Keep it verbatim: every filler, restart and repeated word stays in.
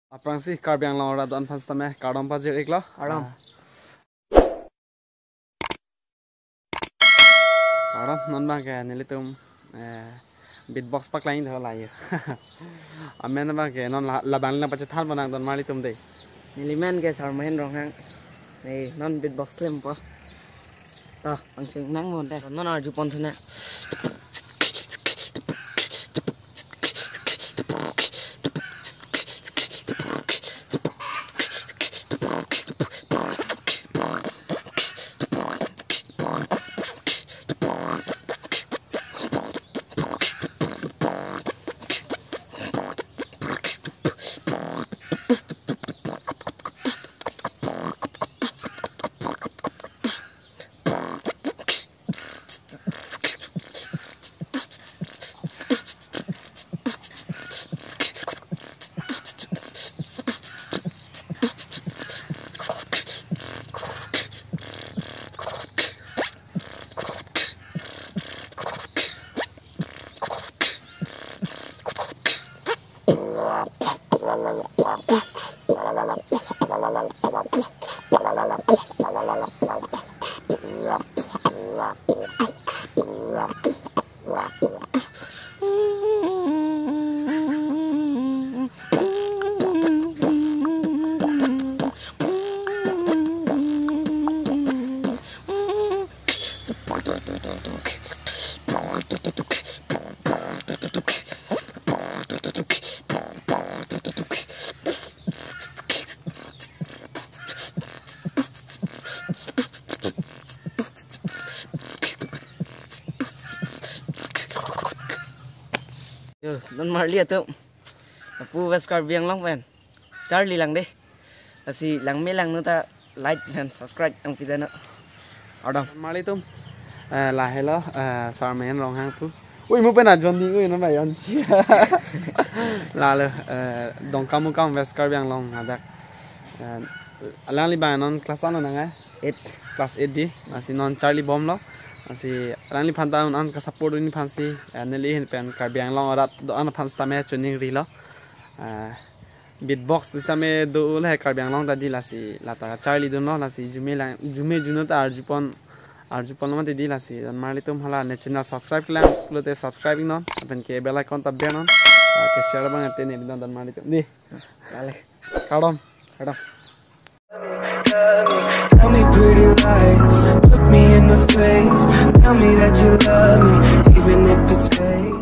Aphrangsi Karbi Anglong arat do-an aphan sitame kardom pajir iklo. Kardom. Ah. Kardom, non abang ke nelitum, eh, beatbox paklang do la yo. Amen abang ke non la, labang lang pachethan ponang donmarlitum dei. Neli men ke Sarmahen Ronghang. Nei, non beatbox klempo. To, pangcheng nang mo dei. Non arju pon thu nang. Yo, donmarli atum. Lapu West Karbi Anglong pen charli lang dei. Lasi langme langno ta like and subscribe nangpi dano. Kardom. Donmarlitum. Eh, lahelo, eh, Sarmahen Ronghang pu. Ui, mo pen ajon ding, ui, non bayon. Lalo, eh, Dongkamukam West Karbi Anglong hadak. Eh, alangli abang non class ano nang, eh? Eight. Class eight dei. Lasi non charlibomlo. Lasi alangliphan ta un-an kasupport un-e aphansi, eh, neli ahin pen Karbi Anglong arat do-an aphan sitame choningrilo. Eh, beatbox pu sitame do lahai Karbi Anglong ta dei, lasi lata charlidunlo, lasi arjume lang, arjume arjuno ta arjupon, arjuponlo mati dei. Lasi donmarlitum hala ne channel subscribe lang pulote subscribe iknon, lapen ke bell icon ta bernon, ah, ke share abang ante ne bidon donmarlitum dei. Lale. Kardom. Kardom. Tell me pretty lies, look me in the face, tell me that you love me, even if it's fake.